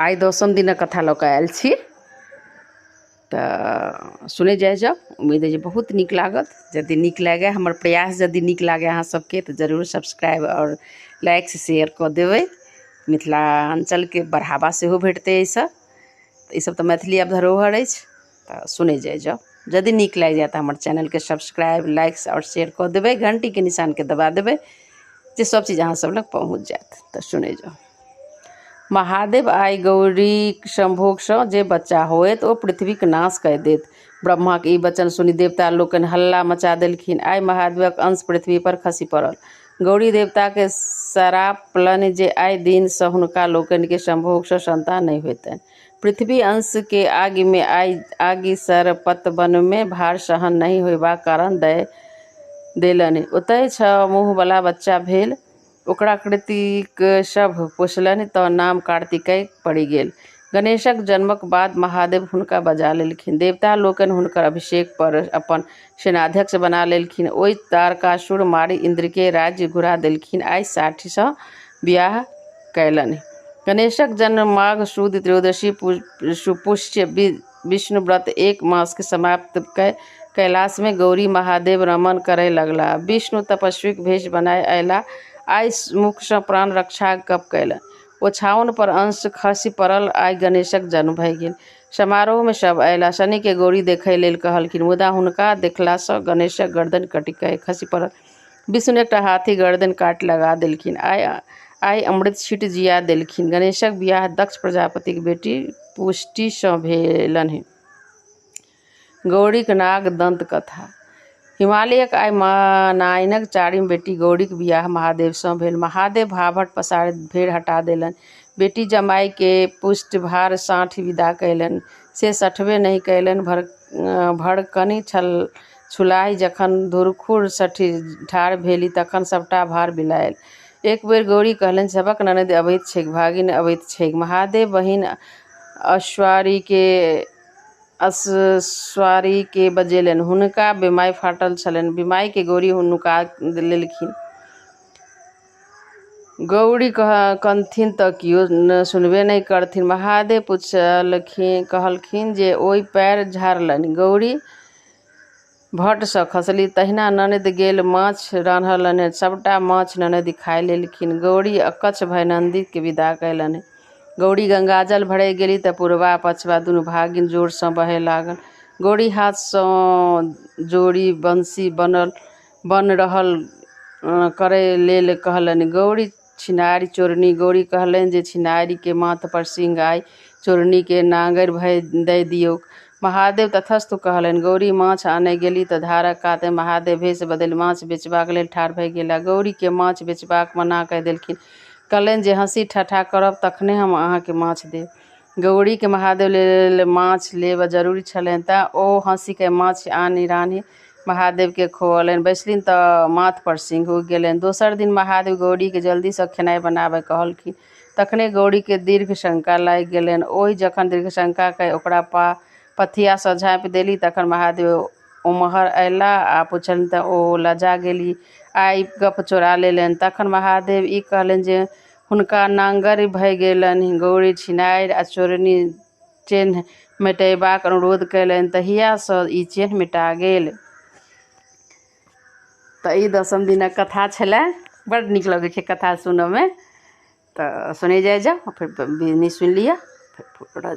आइ दसम दिनक कथा लऽ कऽ आयल छी। तऽ सुनै जाइ जाउ, उम्मीद अइ जे बहुत नीक लागत। यदि नीक लागए हमर प्रयास, यदि नीक लागए अहाँ सबके, तऽ जरूर सब्सक्राइब आओर लाइक शेयर कऽ देबै। मिथिलाञ्चलके बढ़ावा सेहो भेटतै एहिसँ। तऽ ईसब तऽ मैथिली आब धरोहर अछि। तऽ सुनै जाइ जाउ, यदि नीक लागि जाय तऽ हमर चैनलके सब्सक्राइब, लाइक्स आओर शेयर कऽ देबै, घण्टीके निशानके दबा देबै जे सब चीज अहाँ सब लग पहुँच जायत। तऽ सुनै जाउ। महादेव आइ गौरीक संभोगसँ जे बच्चा होयत ओ पृथ्वीक नाश कए देत। ब्रह्माक ई वचन सुनि देवता लोकनि हल्ला मचा देलखिन। आइ महादेवक अंश पृथ्वी पर खसि पड़ल। गौरी देवताके सरापलनि जे आइ दिनसँ हुनका लोकनिके संभोगसँ संतान नहि होयतनि। पृथ्वी अंशके आगिमे आइ आगि सरपत वनमे भार सहन नहि होयबाक कारण दए देलनि। ओतय छह मुँहवला बच्चा भेल। ओकरा कृतिक सभ पोसलनि तँ नाम कार्तिकेय पड़ि गेल। गणेशक जन्मक बाद महादेव हुनका बजा लेलखिन। देवता लोकनि हुनकर अभिषेक पर अपन सेनाध्यक्ष बना लेलखिन। ओहि तारकासुर मारि इन्द्रके राज्य घुरा देलखिन। आइ साठिसँ बियाह कयलनि। गणेशक जन्म माघ सुद त्रयोदशी सुपुष्य विष्णु व्रत एक मासके समाप्त कय कैलाशमे गौरी महादेव रमण करय लगलाह। विष्णु तपस्वीक भेष बनाय अयलाह। आइ मुखसँ प्राण रक्षाक गप कयलनि। ओछाओन पर अंश खसि पड़ल। आइ गणेशक जन्म भए गेल। समारोहमे सभ अयलाह। शनिके गौरी देखय लेल कहलखिन, मुदा हुनका देखलासँ गणेशक गर्दनि कटि कए खसि पड़ल। विष्णु एकटा हाथीक गर्दनि काटि लगा देलखिन। आइ आइ अमृत छीटि जिया देलखिन। गणेशक बियाह दक्ष प्रजापतिक बेटी पुष्टिसँ भेलन्हि। गौरीक नाग दन्त कथा। हिमालयक आइ नारायणक चारिम बेटी गौरीक बियाह महादेवसँ भेल। महादेव भाभट पसारि भेड़ हटा देलनि। बेटी जमाइके पुष्ट भार साँठि विदा कयलनि। से सठबे नहि कयलनि, भड़कनि छुलाहि जखन धुरखुर सठि ठाढ़ भेली तखन सभटा भार बिलायल। एक बेर गौरी कहलनि, सभक ननदि अबैत छैक, भागिन अबैत छैक। महादेव बहिन अश्वरीके बजेलनि। हुनका बेमाय फाटल छलनि। बिमायके गौरी नुका लेलखिन। गौरी कनथिन तऽ कियो सुनबे नहि करथिन। महादेव पुछलखिन, कहलखिन जे ओहि पैर झाड़लनि। गौरी भट्टसँ खसली। तहिना ननदि गेल माछ रान्हलनि। सभटा माछ ननदि खाय लेलखिन। गौरी अकच्छ भए ननदिके विदा कयलनि। गौरी गंगाजल भरय गेली तऽ पुरबा आ पछबा दुनू भागिन जोरसँ बहय लागल। गौरी हाथसँ जोड़ि बंसी बन रहल करय लेल कहलनि। गौरी छिनारि चोरनी। गौरी कहलनि जे छिनारिके माथ पर सिंह आइ चोरनीके नाँगरि दए दियौक। महादेव तथास्तु कहलनि। गौरी माछ आनय गेली तऽ धारक कातमे महादेव भेष बदलि माछ बेचबाक लेल ठाढ़ भए गेलाह। गौरीके माछ बेचबाक मना कए देलखिन। कहलनि जे हँसी ठट्ठा करब तखने हम अहाँके माछ देब। गौरीके महादेव लेल माछ लेब जरूरी छलनि, तेँ ओ हँसि कए माछ आनि रान्हि महादेवके खुऔलनि। बैसलनि तऽ माथ पर सिंह उगि गेलनि। दोसर दिन महादेव गौरीके जल्दीसँ खेनाइ बनाबय कहलखिन। तखने गौरीके दीर्घ शंका लागि गेलनि। ओहि जखन दीर्घशंका कए ओकरा पथियासँ झाँपि देली तखन महादेव ओम्हर अयलाह आ पुछलनि तऽ ओ लजा गेली आ ई गप चोरा लेलनि। तखन महादेव ई कहलनि जे हुनका नाँगरि भए गेलनि। गौरी छिनारि आ चोरनी चेन्ह मेटयबाक अनुरोध कयलनि। तहियासँ ई चेन्ह मेटा गेल। तऽ ई दसम दिनक कथा छलए। बड्ड नीक लगै छै कथा सुनऽमे। तऽ सुनै जाइ जाउ, फेर बिहनी सुनि लिअ, फेर।